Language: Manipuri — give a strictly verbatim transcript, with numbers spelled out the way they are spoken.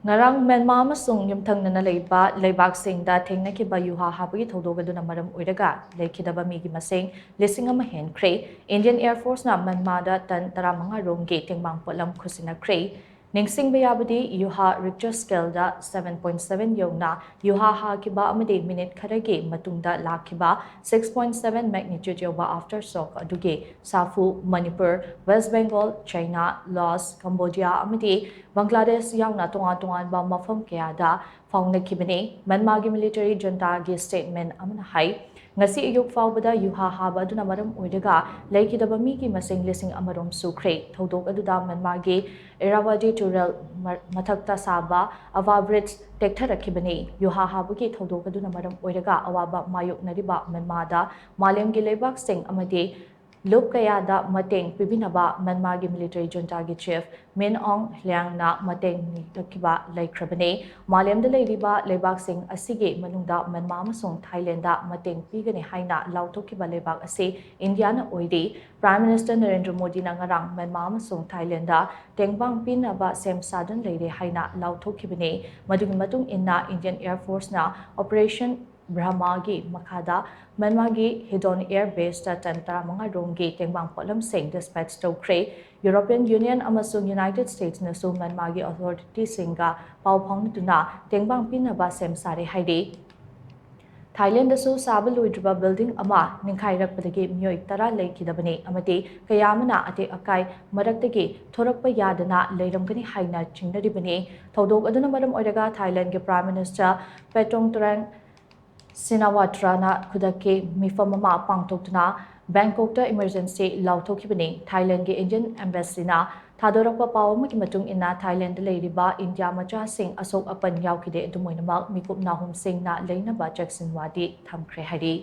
ꯉꯔꯥꯡ ꯃ꯭ꯌꯥꯟꯃꯥꯔ ꯑꯃꯁꯨꯡ ꯌꯨꯝꯊꯪꯅꯅ ꯂꯩꯕ ꯂꯩꯕꯥꯛꯁꯤꯡꯗ ꯊꯦꯡꯅꯈꯤꯕ ꯌꯨꯍꯥ ꯍꯥꯕꯒꯤ ꯊꯧꯗꯣꯛ ꯑꯗꯨꯅ ꯃꯔꯝ ꯑꯣꯏꯔꯒ ꯂꯩꯈꯤꯗꯕ ꯃꯤꯒꯤ ꯃꯁꯤꯡ ꯂꯤꯁꯤꯡ ꯑꯃ ꯍꯦꯟꯈ꯭ꯔꯦ꯫ Indian Air Forceꯅ ꯃ꯭ꯌꯥꯟꯃꯥꯔꯗ ꯇꯟ ꯇꯔꯥꯃꯉꯥ ꯔꯣꯝꯒꯤ ꯇꯦꯡꯕꯥꯡ ꯄꯣꯠꯂꯝ ꯈꯨꯠꯁꯤꯟꯅꯈ꯭ꯔꯦ꯫ ꯅꯤꯡꯁꯤꯡꯕ ꯌꯥꯕꯗꯤ, ꯌꯨꯍꯥ Richter scaleꯗ seven point seven ꯌꯧꯅ ꯌꯨꯍꯥ ꯍꯥꯈꯤꯕ ꯑꯃꯗꯤ ꯃꯤꯅꯤꯠ ꯈꯔꯒꯤ ꯃꯇꯨꯡꯗ ꯂꯥꯛꯈꯤꯕ six point seven magnitude ꯌꯧꯕ aftershock ꯑꯗꯨꯒꯤ ꯁꯥꯐꯨ ꯃꯅꯤꯄꯨꯔ, ꯋꯦꯁ ꯕꯦꯡꯒꯣꯜ, ꯆꯥꯏꯅꯥ, ꯂꯥꯑꯣꯁ, ꯀꯝꯕꯣꯗꯤꯌꯥ ꯑꯃꯗꯤ ꯕꯪꯒ꯭ꯂꯥꯗꯦꯁ ꯌꯥꯎꯅ ꯇꯣꯉꯥꯟ ꯇꯣꯉꯥꯟꯕ ꯃꯐꯝ ꯀꯌꯥꯗ ꯐꯥꯎꯅꯈꯤꯕꯅꯤ꯫ ꯃ꯭ꯌꯥꯟꯃꯥꯔꯒꯤ military juntaꯒꯤ statement ꯑꯃꯅ ꯍꯥꯏ, ꯉꯁꯤ ꯑꯌꯨꯛ ꯐꯥꯎꯕꯗ ꯌꯨꯍꯥ ꯍꯥꯕ ꯑꯗꯨꯅ ꯃꯔꯝ ꯑꯣꯏꯔꯒ ꯂꯩꯈꯤꯗꯕ ꯃꯤꯒꯤ ꯃꯁꯤꯡ ꯂꯤꯁꯤꯡ ꯑꯃꯔꯣꯝ ꯁꯨꯈ꯭ꯔꯦ꯫ ꯊꯧꯗꯣꯛ ꯑꯗꯨꯗ ꯃ꯭ꯌꯥꯟꯃꯥꯔꯒꯤ ꯏꯔꯥꯋꯥꯗꯤ ꯇꯨꯔꯦꯜ ꯃ-, ꯃꯊꯛꯇ ꯁꯥꯕ ꯑꯚꯥ bridge ꯇꯦꯛꯊꯔꯛꯈꯤꯕꯅꯤ꯫ ꯌꯨꯍꯥ ꯍꯥꯕꯒꯤ ꯊꯧꯗꯣꯛ ꯑꯗꯨꯅ ꯃꯔꯝ ꯑꯣꯏꯔꯒ ꯑꯋꯥꯕ ꯃꯥꯌꯣꯛꯅꯔꯤꯕ ꯃ꯭ꯌꯥꯟꯃꯥꯔꯗ ꯃꯥꯂꯦꯝꯒꯤ ꯂꯩꯕꯥꯛꯁꯤꯡ ꯑꯃꯗꯤ ꯂꯨꯞ ꯀꯌꯥꯗ ꯃꯇꯦꯡ ꯄꯤꯕꯤꯅꯕ ꯃ꯭ꯌꯥꯟꯃꯥꯔꯒꯤ military juntaꯒꯤ chief Min Aung Hlaingꯅ ꯃꯇꯦꯡ ꯅꯤꯔꯛꯈꯤꯕ ꯂꯩꯈ꯭ꯔꯕꯅꯤ꯫ ꯃꯥꯂꯦꯝꯗ ꯂꯩꯔꯤꯕ ꯂꯩꯕꯥꯛꯁꯤꯡ ꯑꯁꯤꯒꯤ ꯃꯅꯨꯡꯗ ꯃ꯭ꯌꯥꯟꯃꯥꯔ ꯑꯃꯁꯨꯡ ꯊꯥꯏꯂꯦꯟꯗ ꯃꯇꯦꯡ ꯄꯤꯒꯅꯤ ꯍꯥꯏꯅ ꯂꯥꯎꯊꯣꯛꯈꯤꯕ ꯂꯩꯕꯥꯛ ꯑꯁꯤ ꯏꯟꯗꯤꯌꯥꯅ ꯑꯣꯏꯔꯤ꯫ Prime Minister ꯅꯔꯦꯟꯗ꯭ꯔ ꯃꯣꯗꯤꯅ ꯉꯔꯥꯡ ꯃ꯭ꯌꯥꯟꯃꯥꯔ ꯑꯃꯁꯨꯡ ꯊꯥꯏꯂꯦꯟꯗ ꯇꯦꯡꯕꯥꯡ ꯄꯤꯅꯕ ꯁꯦꯝ ꯁꯥꯗꯨꯅ ꯂꯩꯔꯦ ꯍꯥꯏꯅ ꯂꯥꯎꯊꯣꯛꯈꯤꯕꯅꯤ꯫ ꯃꯗꯨꯒꯤ ꯃꯇꯨꯡ ꯏꯟꯅ Indian Air Forceꯅ Operation ꯕ꯭ꯔꯍꯃꯥꯒꯤ ꯃꯈꯥꯗ ꯃ꯭ꯌꯥꯟꯃꯥꯔꯒꯤ ꯍꯤꯗꯣꯟ Air Baseꯇ ꯇꯟ ꯇꯔꯥꯃꯉꯥ ꯔꯣꯝꯒꯤ ꯇꯦꯡꯕꯥꯡ ꯄꯣꯠꯂꯝꯁꯤꯡ dispatch ꯇꯧꯈ꯭ꯔꯦ꯫ European Union ꯑꯃꯁꯨꯡ United Statesꯅꯁꯨ ꯃ꯭ꯌꯥꯟꯃꯥꯔꯒꯤ authoritiesꯁꯤꯡꯒ ꯄꯥꯎ ꯐꯥꯎꯅꯗꯨꯅ ꯇꯦꯡꯕꯥꯡ ꯄꯤꯅꯕ ꯁꯦꯝ ꯁꯥꯔꯦ ꯍꯥꯏꯔꯤ꯫ ꯊꯥꯏꯂꯦꯟꯗꯁꯨ ꯁꯥꯕ ꯂꯣꯏꯗ꯭ꯔꯤꯕ building ꯑꯃ ꯅꯤꯡꯈꯥꯏꯔꯛꯄꯗꯒꯤ ꯃꯤꯑꯣꯏ ꯇꯔꯥ ꯂꯩꯈꯤꯗꯕꯅꯤ ꯑꯃꯗꯤ ꯀꯌꯥ ꯑꯃꯅ ꯑꯇꯦꯛ ꯑꯀꯥꯏ ꯃꯔꯛꯇꯒꯤ ꯊꯣꯔꯛꯄ ꯌꯥꯗꯅ ꯂꯩꯔꯝꯒꯅꯤ ꯍꯥꯏꯅ ꯆꯤꯡꯅꯔꯤꯕꯅꯤ꯫ ꯊꯧꯗꯣꯛ ꯑꯗꯨꯅ ꯃꯔꯝ ꯑꯣꯏꯔꯒ ꯊꯥꯏꯂꯦꯟꯒꯤ Prime Minister Paetongtarn Shinawatra ꯈꯨꯗꯛꯀꯤ ꯃꯤꯐꯝ ꯑꯃ ꯄꯥꯡꯊꯣꯛꯇꯨꯅ ꯕꯦꯡꯀꯣꯛꯇ emergency ꯂꯥꯎꯊꯣꯛꯈꯤꯕꯅꯤ꯫ ꯊꯥꯏꯂꯦꯟꯒꯤ Indian Embassyꯅ ꯊꯥꯗꯣꯔꯛꯄ ꯄꯥꯎ ꯑꯃꯒꯤ ꯃꯇꯨꯡ ꯏꯟꯅ, ꯊꯥꯏꯂꯦꯟꯗ ꯂꯩꯔꯤꯕ ꯏꯟꯗꯤꯌꯥ ꯃꯆꯥꯁꯤꯡ ꯑꯁꯣꯛ ꯑꯄꯟ ꯌꯥꯎꯈꯤꯗꯦ꯫ ꯑꯗꯨꯝ ꯑꯣꯏꯅꯃꯛ, ꯃꯤꯀꯨꯞ ꯅꯥꯍꯨꯝꯁꯤꯡꯅ ꯂꯩꯅꯕ ꯆꯦꯛꯁꯤꯟꯋꯥꯗꯤ ꯊꯝꯈ꯭ꯔꯦ ꯍꯥꯏꯔꯤ꯫